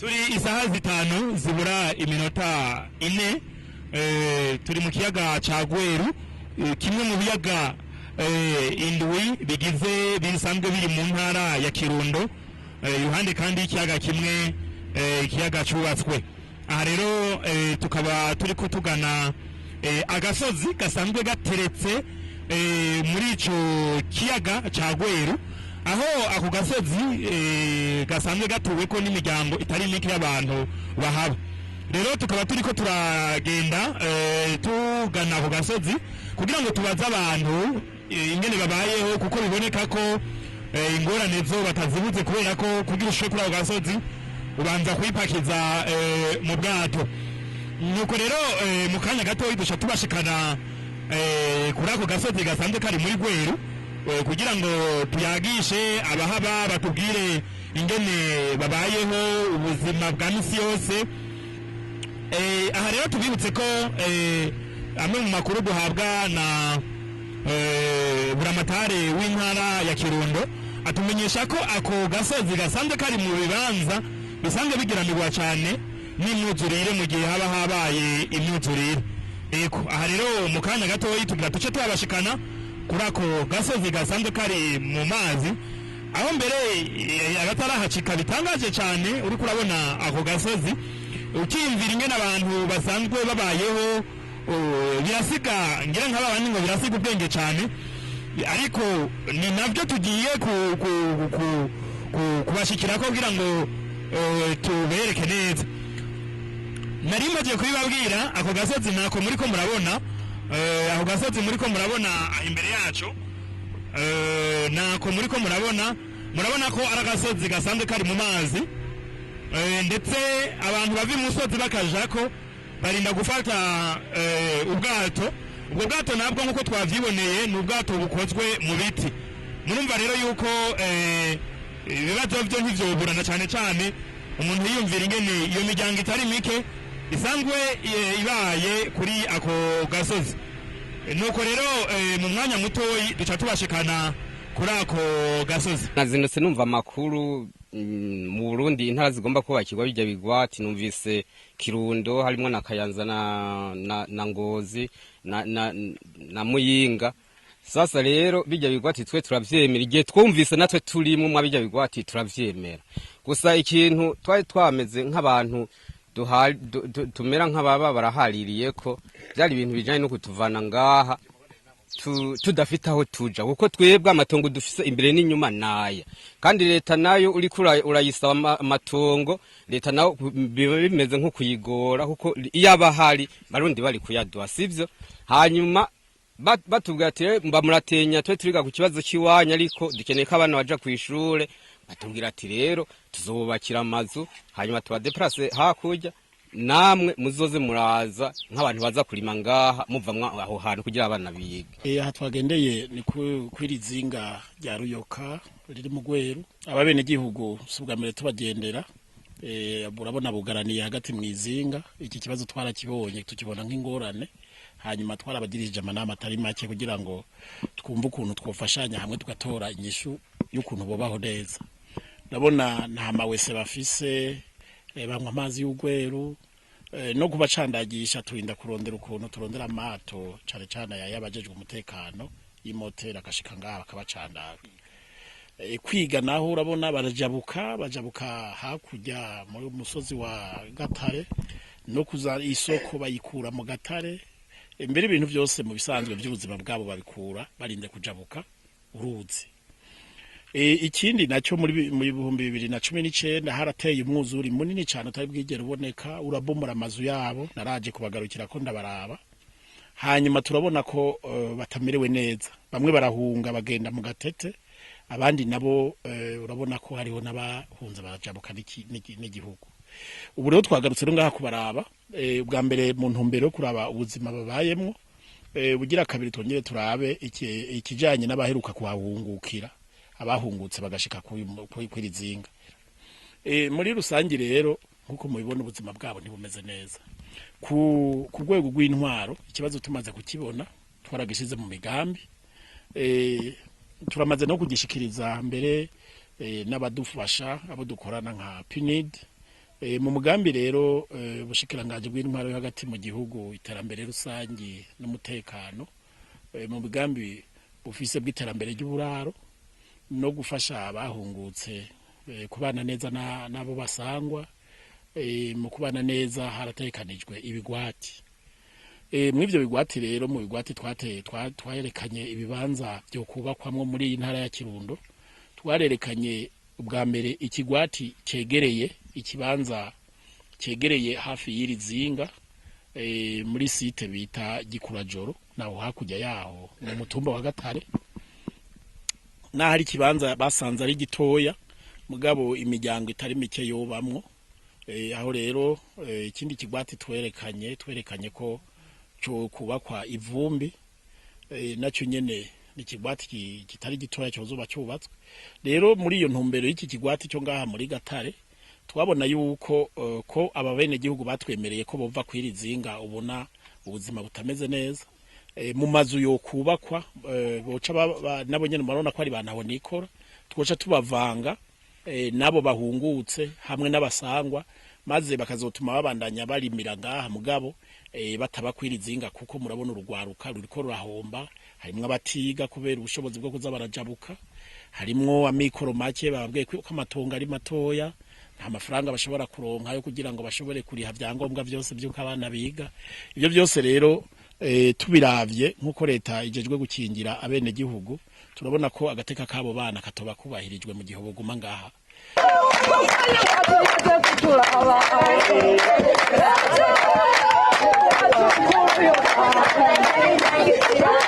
Turi isaha 5 zibura iminota 4, turi mu kiyaga ca Gweru, kimwe mu biyaga indwi bigize bisanzwe biri mu ntara ya Kirundo, iruhande kandi y'ikiyaga kimwe, ikiyaga cubatswe. Aha rero tukaba turiko tugana agasozi gasanzwe gateretse muri ico kiyaga ca Gweru, aho ako gasozi gasanzwe gatuweko n'imiryango itari mike y'abantu bahaba. Rero tukaba turiko turagenda tugana ako gasozi kugira ngo tubaze abantu ingene babayeho, kuko biboneka ko ingorane zo batazibuze, kubera ko kugira ushike kuri ako gasozi ubanza kuyipakiza mu bwato. Nuko rero mu kanya gatoyi duca tubashikana kuri ako gasozi gasanzwe kari muri Gweru, kugira ngo tuyagishe abahaba batubwire ingene babayeho ubuzima bwa misi yose. Aha rero tubibutse ko amwe mu makuru duhabwa na buramatare w'intara ya Kirundo atumenyesha ko ako gasozi gasanzwe kari mu bibanza bisanzwe bigiramirwa cyane n'imyuzurire mu gihe haba habaye imyuzurire. Eko aha rero mu kanya gatoyi tugira tuce twabashikana kuri ako gasozi gasanzwe kari mu mazi, aho mbere abatarahacika bitangaje cyane. Uriko urabona ako gasozi ukiyumvira ingene abantu basanzwe babayeho, birasiga ngira nk'aba bandi ngo birasiga ubwenge cyane, ariko ni nabyo tugiye kubashikirako kugira ngo tubereke neza. Nari maze kubibabwira, ako gasozi nako muriko murabona, ako gasozi muriko murabona imbere yacu, nako muriko murabona, murabona ko ari agasozi gasanzwe kari mu mazi, ndetse abantu bava imusozi bakajako barinda gufata ubwato. Ubwo bwato nabwo nk'uko twavyiboneye ni ubwato bukozwe mu biti. Murumva rero yuko ibibazo vyo ntivyoburana, cyane cyane umuntu yiyumvira ingene iyo miryango itari mike isanzwe ibaye kuri ako gasozi. Nuko rero mu mwanya mutoyi duca tubashikana kuri ako gasozi. Nazindutse numva amakuru mu Burundi intara zigomba kubakirwa bijya bigwati. Numvise Kirundo harimo na Kayanza na Ngozi na Muyinga. Sasa rero bijya bigwati twe turavyemera, igihe twumvise natwe turimwo mwa bijya bigwati turavyemera. Gusa ikintu twari twameze nk'abantu tumera nk'ababa barahaririye ko byari ibintu bijanye no kutuvana ngaha tudafite aho tuja, kuko twebwe amatongo dufise imbere n'inyuma naya, kandi leta nayo uriko urayisaba amatongo, leta nayo biba bimeze nko kuyigora, kuko iyo aba ahari Barundi bari kuyaduha, sivyo? Hanyuma batubwira ati mba muratenya, twe turiga ku kibazo cy'iwanyu, ariko dukeneye ko abana baja kw'ishure. Batubwira ati rero tuzobubakira amazu, hanyuma tubadeplace hakurya, namwe muzoze muraza nk'abantu baza kurima ngaha muva aho hantu kugira abana bige. Aha twagendeye ni kw'iri zinga rya Ruyoka riri mu Gweru. Ababenegihugu si ubwa mbere tubagendera, urabona bugaraniye hagati mu izinga. Iki kibazo twarakibonye, tukibona nk'ingorane, hanyuma twarabagirije amanama atari make kugira ngo twumve ukuntu twofashanya hamwe tugatora inyishu y'ukuntu bobaho neza. Ndabona nta mawese bafise, banywa amazi y'Ugweru, no kubacandagisha turinda kurondera ukuntu turondera amato, cane cane aya y'abajejwe umutekano y'imoteri, agashika ngaha bakabacandaga. Kwiga naho urabona barajabuka, bajabuka hakurya muri musozi wa Gatare, no kuza isoko bayikura mu Gatare. Mbere ibintu byose mu bisanzwe by'ubuzima bwabo babikura barinde kujabuka uruzi. Ikindi nacyo, muri mu 2019 harateye umwuzuri munini cyane utari bwigere uboneka, urabomora amazu yabo. Naraje kubagarukira ko ndabaraba, hanyuma turabona ko batamerewe neza. Bamwe barahunga bagenda mu Gatete, abandi nabo urabona ko hariho n'abahunze barajabuka n'igihugu. Ubu rero twagarutse rero ngaha kubaraba, ubwa mbere mu ntumbero yo kuraba ubuzima babayemwo, bugira kabiri twongere turabe ikijanye n'abaheruka kuhahungukira, abahungutse bagashika kw'iri zinga. Muri rusange rero, nkuko mubibona, ubuzima bwabo ntibumeze neza. Ku rwego rw'intwaro, ikibazo tumaze kukibona twaragishize mu migambi, turamaze no kugishikiriza mbere n'abadufasha, abo dukorana nka PNID. Mu mugambi rero ubushikiranganji bw'intwaro yo hagati mu gihugu, iterambere rusangi n'umutekano, mu mugambi bufise bw'iterambere ry'uburaro no gufasha abahungutse kubana neza n'abo basangwa, mu kubana neza haratekanijwe ibigwati. Mw'ivyo bigwati rero, mu bigwati twerekanye ibibanza vyo kubakwamwo muri iyi ntara ya Kirundo. Twarerekanye ubwa mbere ikigwati cegereye ikibanza cegereye hafi y'iri zinga, muri site bita Gikurajoro, naho hakurya yaho mu mutumba wa Gatare, naho ari ikibanza basanze ari gitoya, mugabo imiryango itari mike yobamwo. Aho rero ikindi kigwati twerekanye ko cyo kubakwa ivumbi, nacyo nyene ni ikigwati kitari gitoya cyozoba cyubatswe. Rero muri iyo ntumbero y'iki kigwati cyo ngaha muri Gatare, twabona yuko ko aba bene gihugu batwemereye ko bova kwiri zinga, ubona ubuzima butameze neza, mu mazu yo kubakwa, boca nabo nyene murabona ko ari bantaho nikora, twoca tubavanga nabo bahungutse hamwe n'abasangwa, maze bakazotuma babandanya barimira ngaha, mugabo batabakwira izinga, kuko murabona urugwaruka ruriko rurahomba. Harimwo abatiga kubera ubushobozi bwo kuza barajabuka, harimwo amikoro make, bababwiye ko amatongo ari matoya, nta mafaranga bashobora kuronka yo kugira ngo bashobore kuriha vyangombwa vyose vy'uko abana biga. Ivyo byose rero tubiravye nk'uko leta ijejwe gukingira abenegihugu, turabona ko agateka k'abo bana katoba kubahirijwe mu gihe boguma ngaha.